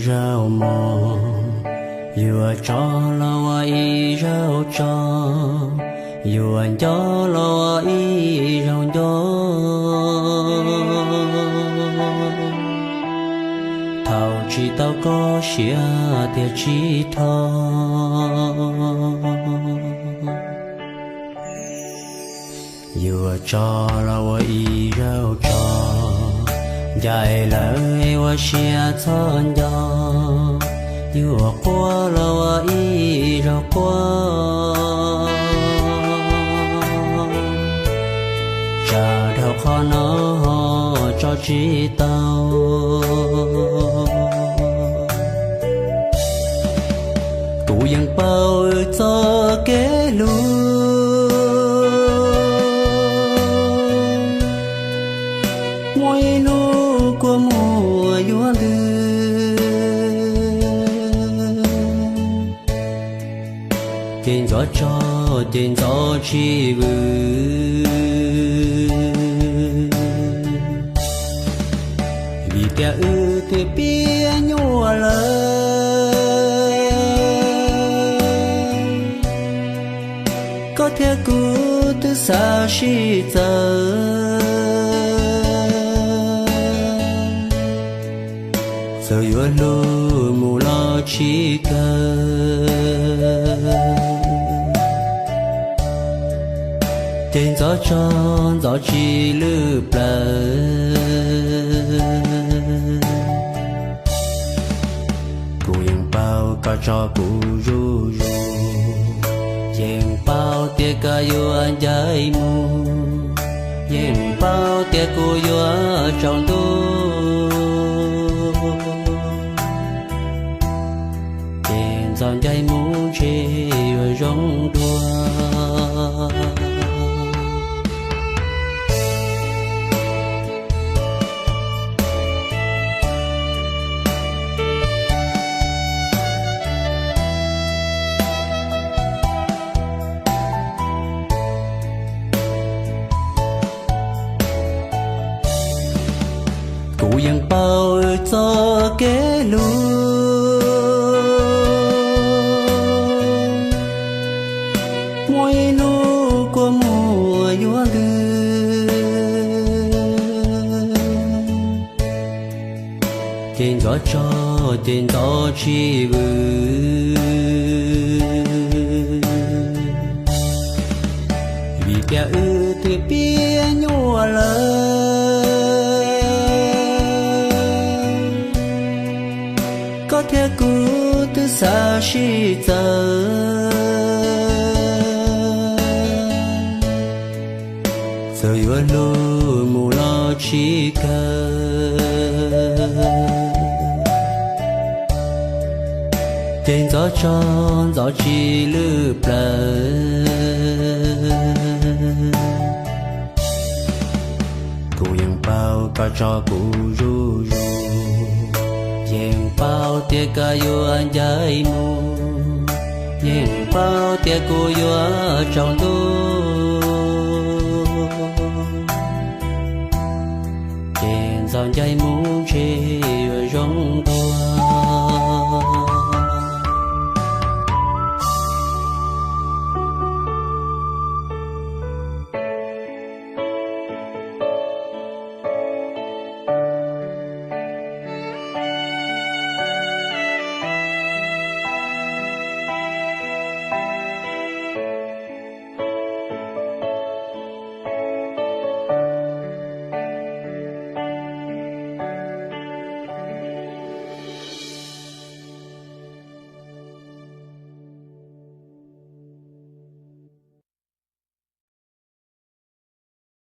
zaug mos, yuav tso los ua ib zaug tso, yuav nco los ua ib zaug nco. Thaum tsis tau koj siab tiag tsis dhau, yuav tso los ua ib zaug tso, ncaim lawm ua siab txhob nco, yuav quaj los ua ib zaug quaj. Tsam dhau qhov no ho tso tsis tau. Kuv yeej paub wb txoj kev hlub, muaj ib hnub kua muag yuav ntws. Ces ntxov tso, ces ntxov tsis vwm, vim tias wb twb piav nyuaj lawm. Koj thiab kuv twb xav sib txawv, txawm yuav hlub mus los tsis kawg. Ces ntxov tso, ntxov tsis lwj plawv. Kuv yeej paub koj tso kuv zuj zus, yeej paub tias koj yuav ncaim mus, yeej paub tias kuv yuav tsaus ntuj. Ces ntxov ncaim mus ntshe yuav zoo dua. Kuv yeej paub wb txoj kev hlub, muaj ib hnub kua muag yuav ntws. Ces ntxov tso, ces ntxov tsis vwm, vim tias wb twb piav nyuaj lawm. Koj thiab kuv twb xav sib txawv, txawm yuav hlub mus los tsis kawg. Ces ntxov tso, ntxov tsis lwj plawv. Kuv yeej paub koj tso kuv zuj zus, yeej paub tias koj yuav ncaim mus, yeej paub tias kuv yuav tsaus ntuj. Ces ntxov ncaim mus ntshe yuav zoo dua.